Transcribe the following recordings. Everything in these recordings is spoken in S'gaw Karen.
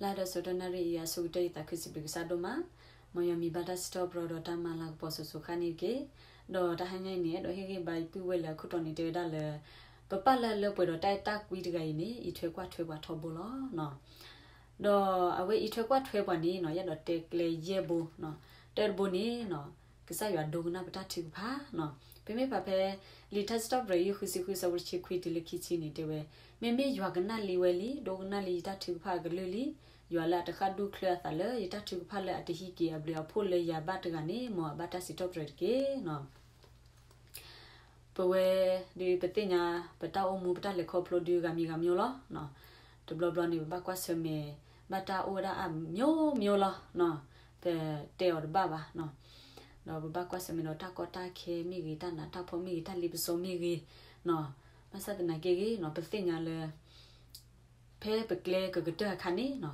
လၢဒီးဆိတနၣ်ရံၣ်အံၤ အဆိကတၢၢ်ယသးခုစံးဘျုးကစၢ်ဒိၣ်မး, မ်ယွၤမံၤဘၣ်တၢ်စံးထီၣ်ပတြၢၤဒီးတၢ်မၤလၤကပီၤစိၤစိၤဃၣ်န့ၣ်တက့ၢ်. ဒီးတဟါညါအံၤန့ၣ် အဲၣ်ဒိးဟ့ၣ်ဂံၢ်ဘါယပုၢ်ဝဲၢ်လၢအခိၣ်တီန့ၣ် တဲဝဲဒၣ်လၢ ပပၢ်လၢလၢပှဲၤဒီးတၢ်အဲၣ်တၢ်ကွံတဂၤအံၤန့ၣ် အံးထွဲကွၢ်ထွဲပှၤထီဘိလီၤ. ဒီးအဝဲအံးထွဲကွၢ်ထွဲပှၤန့ၣ်နီၤ ယအဲၣ်ဒိးတဲကျဲယဲၢ်ဘိ, တၢတဘိန့ၣ် ကစၢ်ယွၤဒိကနၣ်ပတၢ်ထုကဖၣ်နီၤ. ပမ့ၢ်ဖးဖဲ လံာ်ထါစံးထီၣ်ပတြၢၤ ယုၢ်ဃုဆံဃု ဆၢဖိတဆံခွံတုၤလၢခံဆံန့ၣ် တဲဝဲ, မ့မ့ၢ်ယွၤကနၣ်လံဝဲလံ, ဒိကနၣ်လံယတၢ်ထုကဖၣ်အကလုၢ်လံ. ယွၤလၢအတဃၣ်ဒူၣ်ချၢအသးလၢယတၢ်ထုကဖၣ်လၢအတဟံးက့ၤအဘျုးအဖှိၣ်လၢယၤဘၣ်တဂၤန့ၣ် မ်အဘၣ်တၢ်စံးထီၣ်ပတြၢၤတက့ၢ်နီၤ. ပဝဲဒုးပသ့ၣ်ညါ ပတၢ်အိၣ်မူပတၢ်လဲၤခီဖျိဒုးဂၤမံၤဂၤမံၤလီၤ. တဘျီဘျီန့ၣ် ပဘၣ်ကွၢ်ဆၢၣ်မဲာ် ဘၣ်တၢ်အိၣ်ဝဲဒၣ်အမျိုးမျိုးလီၤ. ပတဲအီၤတဘၣ်ဘၣ်. ဒီးပဘၣ်ကွၢ်ဆၢၣ်မဲာ်ဒီးတၢ်ကီတၢ်ခဲမ့ၢ်ဂ့ၤ, တၢ်နးတၢ်ဖှီၣ်မ့ၢ်ဂ့ၤ, တၢ်လ့ပစီမ့ၢ်ဂ့ၤ, ဘၣ်ဆၣ်သနာ်က့ဂ့ၤနီၤ ပသ့ၣ်ညါလၢ ဖဲပကျဲကကတၢၢ်အခါန့ၣ်နီၤ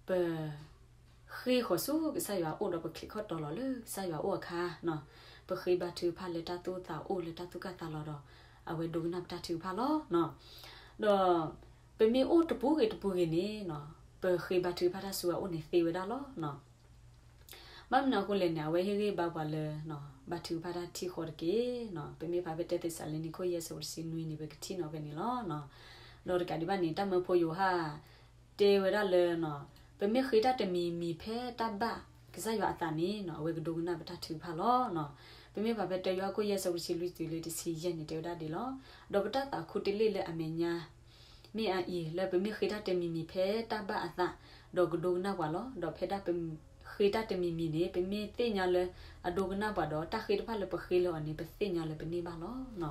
ပ ဃ့ၢ်ဃီၤဆူကစၢ်ယွၤအအိၣ်ဒီးပချံးခီၣ်တီလီၤလၢကစၢ်ယွၤအအိၣ်အခါနီၤ, ပဃ့ဘါထုကဖၣ်လၢတၢ်သူၣ်သးအိၣ်လၢတၢ်သူၣ်ကၢ်သးလီၤဒီး အဝဲဒိကနၣ်ပတၢ်ထုကဖၣ်လီၤ. ဒီးပမ့ၢ်အိၣ်တပူၤဂ့ၤတပူၤဂ့ၤန့ၣ်နီၤ ပဃ့ဘါထုကဖၣ်တၢ်ဆူအအိၣ်န့ၣ်သ့ဝဲဒၣ်လီၤ. ဘၣ်မနုၤအဃိလဲၣ်န့ၣ် အဝဲဟ့ၣ်ဂံၢ်ဘါပှၤလၢ ဘါထုကဖၣ်တၢ်ထံၣ်ဃီတက့ၢ်. ပမ့ၢ်ဖးဖဲတၢသ့းစၤလနံခိၣ်ယဲၢ်ဆၢဖိတဆံနွံန့ၣ် ပကထံၣ်နီၤဖဲန့ၣ်လီၤ. ဒီးတကးဒံးဘၣ်န့ၣ် တၢ်မၢဖိယိၤဟၣ် တဲဝဲဒၣ်လၢ ပမ့ၢ်ဃ့တၢ်တမံၤမံၤဖဲတၢ်ဘၣ်ကစၢ်ယွၤအသးန့ၣ်နီၤ အဝဲကဒိကနၣ်ပတၢ်ထုကဖၣ်လီၤ. ပမ့ၢ်ဖးဖဲတၢယိၤဟၣ်ခိၣ်ယဲၢ်ဆၢဖိတဆံလွံၢ်တုၤလၢတဆံယဲၢ်န့ၣ် တဲဝဲဒၣ်ဒ်လီၤ. ဒီးပတၢ်သးခူတလ့ၢ်လၢအမဲာ်ညါ မ့ၢ်အအံၤ လၢပမ့ၢ်ဃ့တၢ်တမံၤမံၤဖဲတၢ်ဘၣ်အသး ဒီးကဒိကနၣ်ပှၤလီၤ. ဒီးဖဲဒၣ်ပဃ့တၢ်တမံၤမံၤန့ၣ် ပမ့ၢ်သ့ၣ်ညါလၢအဒိကနၣ်ပှၤဒီး တၢ်ဃ့တဖၣ်လၢပဃ့လၢအီၤန့ၣ် ပသ့ၣ်ညါလၢပန့ၢ်ဘၣ်လီၤ.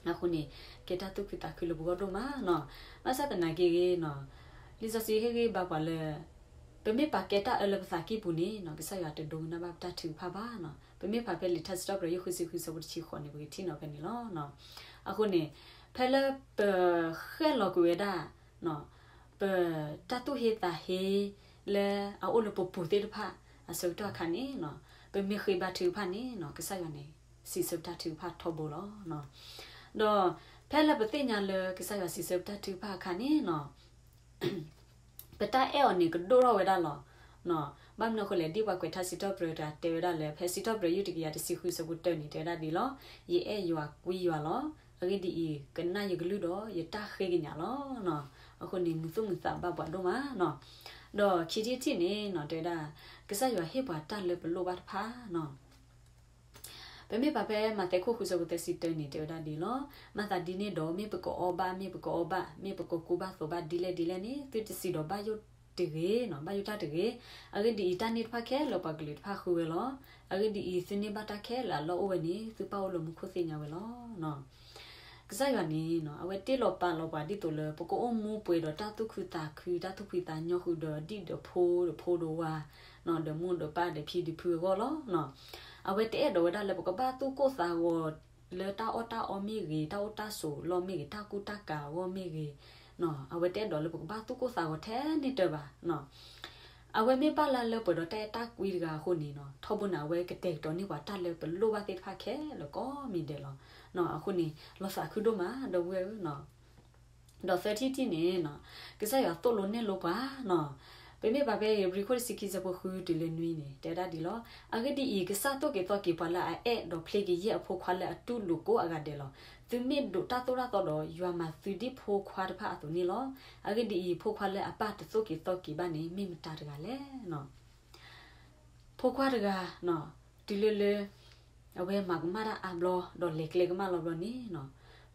အဃိန့ၣ် ကဲတၢ်သူၣ်ခုသးခုလၢပဂီၢ်ဒိၣ်မးနီၤ. ဘၣ်ဆၣ်သနာ်က့ဂ့ၤနီၤ လံာ်စီဆှံဟ့ၣ်ဂံၢ်ဘါပှၤလၢ ပမ့ၢ်ပာ်ကဲတၢ်အၢလၢပသးကံၢ်ပူၤန့ၣ်နီၤ ကစၢ်ယွၤတဒိကနၣ်ဘၣ်ပတၢ်ထုကဖၣ်ဘၣ်နီၤ. ပမ့ၢ်ဖးဖဲလံာ်ထါစံးထီၣ်ပတြၢၤ ယုၢ်ဃုဆံဃု ဆၢဖိတဆံဃိးန့ၣ် ပကထံၣ်နီၤဖဲန့ၣ်လီၤ. အဃိန့ၣ် ဖဲလၢပဃဲၣ်လီၤကွံာ်ဝဲဒၣ် ပတၢ်သူၣ်ဟ့သးဟ့ လၢအအိၣ်လၢပပူၤသ့ၣ်တဖၣ် အဆၢကတီၢ်အခါန့ၣ်နီၤ ပမ့ၢ်ဃ့ဘါထုကဖၣ်န့ၣ်နီၤ ကစၢ်ယွၤန့ၣ် စံးဆၢပတၢ်ထုကဖၣ်ထီဘိလီၤ. ဒီးဖဲလၢပသ့ၣ်ညါလၢကစၢ်ယွၤစံးဆၢပတၢ်ထုကဖၣ်အခါန့ၣ်နီၤ ပတၢ်အဲၣ်အီၤန့ၣ်ကဒိၣ်ထီၣ်ဝဲဒၣ်လီၤ. ဘၣ်မနုၤအဃိလဲၣ် ဒ်ပှၤကွဲးထါစံးထီၣ်ပတြၢၤတဂၤတဲဝဲဒၣ်လၢ ဖဲစံးထီၣ်ပတြၢၤ ယုၢ်တကယၤတဆံဃု ဆၢဖိတၢန့ၣ် တဲဝဲဒၣ်ဒ်လီၤ. ယအဲၣ်ယွၤကွံယွၤလီၤ. အဂ့ၢ်ဒ်အံၤ, ကနၣ်ယကလုၢ်ဒီး ယတၢ်ဃ့ကညးလီၤ. အဃိန့ၣ် မုာ်သူၣ်မုာ်သးဘၣ်ပှၤဒိၣ်မးနီၤ. ဒီးခံထံၣ်တထံၣ်န့ၣ်နီၤ တဲဝဲဒၣ် ကစၢ်ယွၤဟ့ၣ်ပှၤတၢ်လၢပလိၣ်ဘၣ်တဖၣ်နီၤ. ပမ့ၢ်ပာ်ဖဲမးသဲခိၣ်ဃု ဆၢဖိသၢဆံတၢန့ၣ် တဲဝဲဒၣ်ဒ်လီၤ. မၤသးဒ်န့ၣ်ဒီး မ့ၢ်ပကအီၣ်ဘၣ်, မ့ၢ်ပကအီဘၣ်, မ့ၢ်ပကကူဘၣ်သိးဘၣ်ဒ်လဲၣ်ဒ်လဲၣ်န့ၣ် သုတစံးဒီးဘၣ်ယိၣ်တဂ့ၤ, ဘၣ်ယိၣ်တၢ်တဂ့ၤ. အဂ့ၢ်ဒ်အံၤ, တၢ်န့ၢ်တဖၣ်ခဲလၢာ်ပှၤကလုာ်တဖၣ်ဃုဝဲလီၤ. အဂ့ၢ်ဒ်အံၤ, သုန့ၢ်ဘၣ်တၢ်ခဲလၢာ်အလီၢ်အိၣ်ဝဲန့ၣ် သုပၢ်အိၣ်လၢမူခိၣ်သ့ၣ်ညါဝဲလီၤ. ကစၢ်ယွၤန့ၣ် အဝဲတ့လီၤပာ်လီၤပှၤဒ်သိးလၢ ပကအိၣ်မူပှဲၤဒီးတၢ်သူၣ်ခုသးခု, တၢ်သူၣ်ဖှံသးညီဃုာ်ဒီး ဒ်ဒီးဖိဒီးဖိဒီးဝၤ, ဒီးမိၢ်ဒီးပၢ်ဒီးဖံဒီးဖုအဂီၢ်လီၤ. အဝဲတအဲၣ်ဒိးဝဲဒၣ်လၢပကဘၣ်သူၣ်ကိၢ်သးဂီၤလၢတၢ်အီၣ်တၢ်အီမ့ၢ်ဂ့ၤ, တၢ်အိၣ်တၢ်ဆိးအလီၢ်မ့ၢ်ဂ့ၤ, တၢ်ကူတၢ်ကၤအဂီၢ်မ့ၢ်ဂ့ၤ, အဝဲတအဲၣ်ဒိးလၢပကဘၣ်သူၣ်ကိၢ်သးဂီၤထဲန့ၣ်တၢ်ဘၣ်. အဝဲမ့ၢ်ပၢ်လၢလၢပှဲၤဒီးတၢ်အဲၣ်တၢ်ကွံတဂၤအဃိန့ၣ် ထီဘိန့ၣ် အဝဲကတဲာ်ကတီၤန့ၢ်ပှၤတၢ်လၢပလိၣ်ဘၣ်သ့ၣ်တဖၣ်ခဲလၢာ်ကိးမံၤဒဲးလီၤ. အဃိန့ၣ် လီၤသးခုဒိၣ်မး ဒီပုၢ်ဝဲၢ်ဧၢ. ဒီးသၢထံၣ်တထံၣ်န့ၣ် ကစၢ်ယွၤသိၣ်လိနဲၣ်လိပှၤနီၤ. ပမ့ၢ်ပာ်ဖဲဧ့ၤဘြံၤခိၣ်တဆံခံ ဆၢဖိဃုတုၤလၢနွံန့ၣ် တဲဝဲဒၣ်ဒ်လီၤ. အဂ့ၢ်ဒ်အံၤ, ကစၢ်သိၣ်က့ၤသီက့ၤပှၤလၢအအဲၣ်ဒီးဖျ့ကယဲၢ်အဖိခွါလၢအတူၢ်လိာ်ကိးအဂၤဒဲးလီၤ. သုမ့ၢ်ဒိးတၢ်သိၣ်တၢ်သီဒီး ယွၤမၤသုဒ်ဖိခွါတဖၣ်အသိးန့ၣ်လီၤ. အဂ့ၢ်ဒ်အံၤ, ဖိခွါလၢအပၢ်တသိၣ်က့ၤသီက့ၤဘၣ်န့ၣ် မ့ၢ်မတၤတဂၤလဲၣ်. ဖိခွါတဂၤ တုၤလၢလၢ အဝဲမၤကမၣ်တၢ်အါဘျီ ဒီးလဲၤကျဲကမၣ်လီၤဘျီန့ၣ်,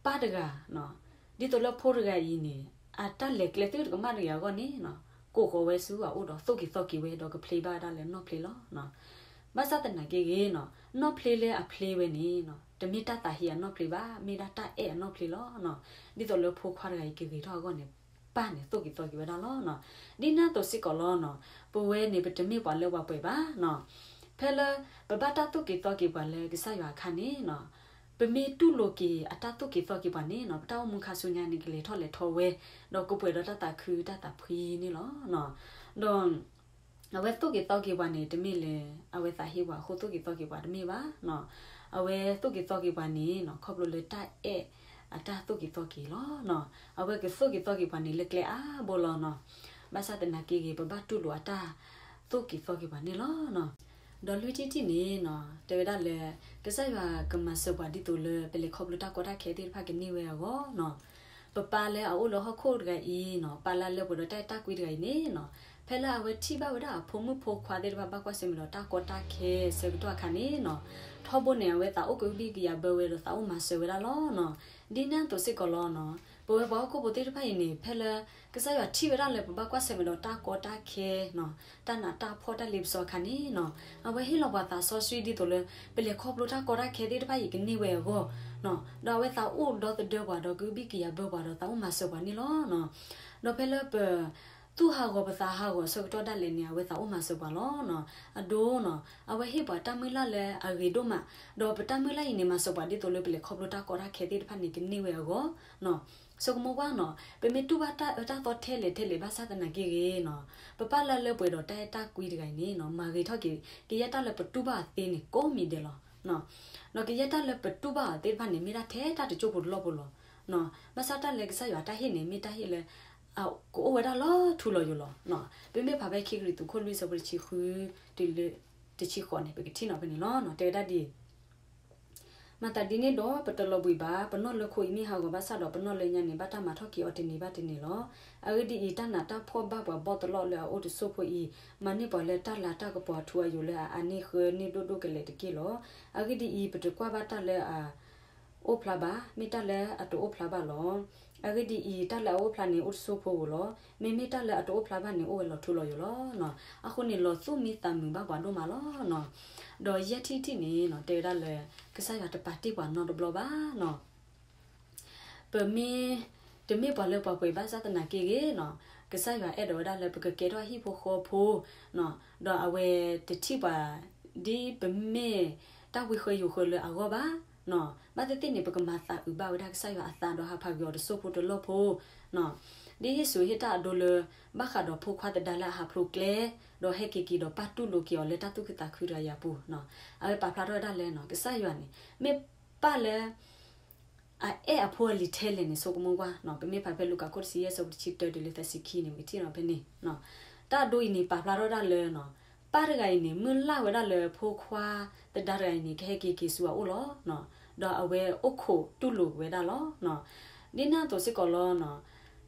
ပၢ်တဂၤ ဒ်သိးလၢဖိတဂၤအံၤန့ၣ် အတၢ်လဲၤကျဲသုတကမၣ်တဂ့ၤအဂီၢ်န့ၣ်, ကိးဃီၤဝဲဆူအအိၣ်ဒီးသိၣ်က့ၤသီက့ၤဝဲ ဒီးကဖျ့ဘၣ်ဝဲဒၣ်လၢနီၢ်ဖျ့လီၤ. ဘၣ်ဆၣ်သနာ်က့ဂ့ၤ, နီၢ်ဖျ့လၢအဖျ့ဝဲန့ၣ် တမ့ၢ်တၢ်သးဟ့အနီၢ်ဖျ့ဘၣ်, မ့ၢ်ဒၣ်တၢ်အဲၣ်အနီၢ်ဖျ့လီၤ. ဒ်သိးလၢဖိခွါတဂၤအံၤကဂ့ၤထီၣ်အဂီၢ်န့ၣ် ပၢ်န့ၣ်သိၣ်က့ၤသီက့ၤဝဲဒၣ်လီၤ. ဒ်န့ၣ်အသိးစ့ၢ်ကီးလီၤ, ပဝဲန့ၣ်ပတမ့ၢ်ပှၤလၢပှၤပှဲၤဘၣ်. ဖဲလၢပဘၣ်တၢ်သိၣ်က့ၤသီက့ၤပှၤလၢကစၢ်ယွၤအခါန့ၣ်, ပမ့ၢ်တူၢ်လိာ်က့ၤအတၢ်သိၣ်က့ၤသီက့ၤပှၤန့ၣ်, ပတၢ်အိၣ်မူခါဆူညါန့ၣ် ကလဲၤထီၣ်လဲၤထီဝဲ, ဒီးကပှဲၤဒီးတၢ်သးခုတၢ်သးဖှံန့ၣ်လီၤ. ဒီး အဝဲသိၣ်က့ၤသီက့ၤပှၤန့ၣ် တမ့ၢ်လၢအဝဲသးဟ့ပှၤအဃိသိၣ်က့ၤသီက့ၤပှၤတမ့ၢ်ဘၣ်. အဝဲသိၣ်က့ၤသီက့ၤပှၤန့ၣ် ခီဖျိလၢတၢ်အဲၣ်အတၢ်သိၣ်က့ၤသီက့ၤလီၤ. အဝဲကသိၣ်က့ၤသီက့ၤပှၤန့ၣ်လၢကျဲအါဘိလီၤ. ဘၣ်ဆၣ်သနာ်က့ဂ့ၤ ပဘၣ်တူၢ်လိာ်အတၢ်သိၣ်က့ၤသီက့ၤပှၤန့ၣ်လီၤ. ဒီးလွံၢ်ထံၣ်တထံၣ်န့ၣ်နီၤ တဲဝဲဒၣ်လၢ ကစၢ်ယွၤကမၤစၢၤပှၤဒ်သိးလၢ ပလဲၤခီဖျိတၢ်ကီတၢ်ခဲသ့ၣ်တဖၣ်ကန့ၢ်ဝဲအဂီၢ်နီၤ. ပပၢ်လၢအအိၣ်လၢဟီၣ်ခိၣ်တဂၤအံၤနီၤ ပၢ်လၢအလၢပှဲၤဒီးတၢ်အဲၣ်တၢ်ကွံတဂၤအံၤန့ၣ်နီၤ ဖဲလၢအဝဲထံၣ်ဘၣ်ဝဲဒၣ်အဖိမုၣ်ဖိခွါသ့ၣ်တဖၣ်ဘၣ်ကွၢ်ဆၢၣ်မဲာ်ဒီးတၢ်ကီတၢ်ခဲဆၢကတီၢ်အခါန့ၣ်နီၤ ထီဘိန့ၣ် အဝဲသးအိၣ်ကဟုဘံၣ်ကယာ်ဘၢဝဲဒီးသးအိၣ်မၤစၢၤဝဲဒၣ်လီၤနီၤ. ဒ်န့ၣ်အသိးစ့ၢ်ကီးလီၤနီၤ ပဝဲပှၤဟီၣ်ခိၣ်ဖိသ့ၣ်တဖၣ်အံၤန့ၣ် ဖဲလၢ ကစၢ်ယွၤထံၣ်ဝဲဒၣ်လၢပဘၣ်ကွၢ်ဆၢၣ်မဲာ်ဒီးတၢ်ကီတၢ်ခဲနီၤ တၢ်နးတၢ်ဖှီၣ်တၢ်လ့ပစီအခါန့ၣ်နီၤ အဝဲဟ့ၣ်လီၤပှၤသးစီဆှံဒ်သိးလၢ ပလဲၤခီဖျိတၢ်ကီတၢ်ခဲသ့ၣ်တဖၣ်အံၤကန့ၢ်ဝဲအဂီၢ်နီၤ ဒီးအဝဲသးအိၣ်ဒီသဒၢပှၤဒီးကဟုဘံၣ်ကယာ်ဘၢပှၤဒီးသးအိၣ်မၤစၢၤပှၤန့ၣ်လီၤနီၤ. ဒီးဖဲလၢပ သူၣ်ဟးဂီၤပသးဟးဂီၤအဆၢကတီၢ်ဒၣ်လဲာ်န့ၣ် အဝဲသးအိၣ်မၤစၢၤပှၤလီၤနီၤ. အဒိနီၤ အဝဲဟ့ၣ်ပှၤတၢ်မုၢ်လၢ်လၢအဂ့ၤဒိၣ်မး ဒီးပတၢ်မုၢ်လၢ်အံၤန့ၣ် မၤစၢၤပှၤဒ်သိးလၢပလဲၤခီဖျိတၢ်ကီတၢ်ခဲသ့ၣ်တဖၣ်န့ၣ် ကန့ၢ်ဝဲအဂီၢ်နီၤ. ဆိကမိၣ်ကွၢ်နီၤ ပမ့ၢ်တူၢ်ဘၣ်တၢ်အၢတၢ်သီထဲလဲၣ်ထဲလဲၣ်ဘၣ်ဆၣ်သနာ်က့ဂ့ၤနီၤ ပပၢ်လၢအလၢပှဲၤဒီးတၢ်အဲၣ်တၢ်ကွံတဂၤအံၤန့ၣ်နီၤ မၤဂ့ၤထီၣ်က့ၤ ကယဲၢ်တၢ်လၢပတူၢ်ဘၣ်အီၤသ့န့ၣ် ကိးမံၤဒဲးလီၤ. ဒီးကယဲၢ်တၢ်လၢပတူၢ်ဘၣ်အီၤသ့ၣ်တဖၣ်န့ၣ် မ့ၢ်ဒၣ်ထဲတၢ်တစိၢ်ဖိတလီၢ်ဖိလီၤ. ဘၣ်ဆၣ်တၢ်လၢကစၢ်ယွၤတၢ်ဟ့ၣ်န့ၣ် မ့ၢ်တၢ်ဟ့ၣ်လၢ ကအိၣ်ဝဲဒၣ်လီၤထူလီၤယိာ်လီၤ. ပမ့ၢ်ဖးဖဲခံကရံၣ်သူးခိၣ်လွံၢ်ဆၢဖိတဆံဃု တုၤလၢ တဆံဃိးန့ၣ် ပကထံၣ်နီၤဖဲန့ၣ်လီၤ. တဲဝဲဒၣ်ဒ်အံၤ မၤသးဒ်န့ၣ်ဒီး ပတလီၤဘှံးဘၣ်, ပနီၣ်လၢခိအံၤမ့ၢ်ဟးဂီၤဘၣ်ဆၣ်ဒီး ပနီၣ်လၢညါန့ၣ် ဘၣ်တၢ်မၤထီၣ်က့ၤအီၤတန့ၢ်ဘၣ်တန့ၢ်လီၤ. အဂ့ၢ်ဒ်အံၤ, တၢ်နးတၢ်ဖှီၣ်ဘၣ်ပှၤဘီၣ်တလီၢ်လၢအအိၣ်တစိၢ်ဖိအံၤ, မၤန့ၢ်ပှၤလၢတၢ်လၤတၢ်ကပီၤထူအယိာ်လၢအအါန့ၢ်ဃၢန့ၢ်ဒိၣ်ဒိၣ်ကလဲာ်တက့ၢ်လီၤ. အဂ့ၢ်ဒ်အံၤ, ပတကွၢ်ဘၣ်တၢ်လၢအအိၣ်ဖျါဘၣ်, မ့ၢ်တၢ်လၢအတအိၣ်ဖျါဘၣ်လီၤ. အဂ့ၢ်ဒ်အံၤ, တၢ်လၢအအိၣ်ဖျါန့ၣ်အိၣ်တစိၢ်ဖိဧိၤလီၤ. မ့မ့ၢ်တၢ်လၢအတအိၣ်ဖျါဘၣ်န့ၣ် အိၣ်ဝဲလီၤထူလီၤယိာ်လီၤ. အဃိန့ၣ် လီၤသူၣ်မံသးမုာ်ဘၣ်ပှၤဒိၣ်မးလီၤ. ဒီးယဲၢ်ထံၣ်တထံၣ်န့ၣ် တဲဝဲဒၣ်လၢ ကစၢ်ယွၤတပာ်တ့ၢ်ပှၤနီတဘျီဘၣ်နီၤ. ပမ့ၢ်တမ့ၢ်ပှၤလၢပှၤပှဲၤဘၣ်ဆၣ်သနာ်က့ဂ့ၤနီၤ, ကစၢ်ယွၤအဲၣ်ဒိးဝဲဒၣ်လၢပကကဲထီၣ်ဟံၣ်ဖိဃီဖိ, ဒီးအဝဲတထံၣ်ပှၤ ဒ်ပမ့ၢ်တၢ်ဝံဃၢယိၤဃၢလၢအဂီၢ်ဘၣ်. ဘၣ်သ့ၣ်သ့ၣ်န့ၣ် ပကမၤသးအုးဘၣ်ဝဲဒၣ်ကစၢ်ယွၤအသးဒီးဟးဖးဂ့ၤအီၤတစိၢ်ဖိတလီၢ်ဖိ ဒ်ယ့ၣ်ၡူးဟ့ၣ်တၢ်အဒိလၢ ဘၣ်ဃးဒီးဖိခွါသဒါလၢအဟးဖျိးကျဲ, ဒီးဟဲက့ၤက့ၤဒီးပာ်တူၢ်လိာ်က့ၤအီၤလၢတၢ်သူၣ်ခုသးခုတဂၤအံၤအပူၤ, အဝဲပာ်ဖျါထီၣ်ဝဲဒၣ်လၢ ကစၢ်ယွၤန့ၣ် မ့ၢ်ပၢ်လၢ အအဲၣ်အဖိအလံၤထဲလဲၣ်န့ၣ် ဆိကမိၣ်ကွၢ်, ပမ့ၢ်ဖးဖဲလူၤကၣ်ခိၣ်တဆံယဲၢ်ဆၢဖိတဆံတၢတုၤလၢသၢဆံခံန့ၣ် ပကထံၣ်နီၤဖဲန့ၣ်, တၢ်အဒိအံၤန့ၣ် ပာ်ဖျါထီၣ်ဝဲဒၣ်လၢ ပၢ်တဂၤအံၤန့ၣ် မုၢ်လၢ်ဝဲဒၣ်လၢဖိခွါသဒါတဂၤအံၤန့ၣ် ကဟဲက့ၤက့ၤဆူအအိၣ်လီၤ. ဒီးအဝဲအိၣ်ခိးတူၢ်လိာ်ဝဲဒၣ်လီၤ. ဒ်န့ၣ်အသိးစ့ၢ်ကီးလီၤ.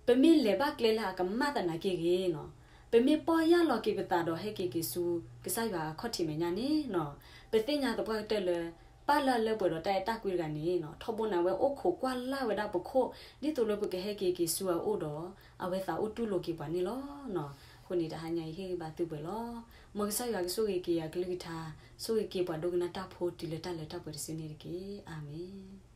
ပမ့ၢ်လဲၤဘၣ်ကျဲလၢအကမၣ်သနာ်က့ဂ့ၤနီၤ, ပမ့ၢ်ပီၢ်ယၢ်လီၤက့ၤပသးဒီးဟဲက့ၤက့ၤဆူ ကစၢ်ယွၤအခီၣ်ထံးမဲာ်ညါန့ၣ်နီၤ, ပသ့ၣ်ညါသပှၢ်ကတၢၢ်လၢ ပၢ်လၢအလၢပှဲၤဒီးတၢ်အဲၣ်တၢ်ကွံတဂၤန့ၣ်နီၤ, ထီဘိန့ၣ် အဝဲအိၣ်ခိးကွၢ်လၢ်ဝဲဒၣ်ပခိၣ် ဒ်သိးလၢပကဟဲက့ၤက့ၤဆူအအိၣ်ဒီး အဝဲသးအိၣ်တူၢ်လိာ်က့ၤပှၤန့ၣ်လီၤ. အဃိန့ၣ် တဟါညါအံၤဟ့ၣ်ဂံၢ်ဘါသုပှဲၤလီၤ. မ်ကစၢ်ယွၤကဆိၣ်ဂ့ၤက့ၤအကလုၢ်ကထါ, ဆိၣ်ဂ့ၤက့ၤပှၤဒိကနၣ်တၢ်ဖိတုၤလၢတၢ်လၢတၢ်ပှဲၤတစုန့ၣ်တက့ၢ်. အၤမ့ၣ်.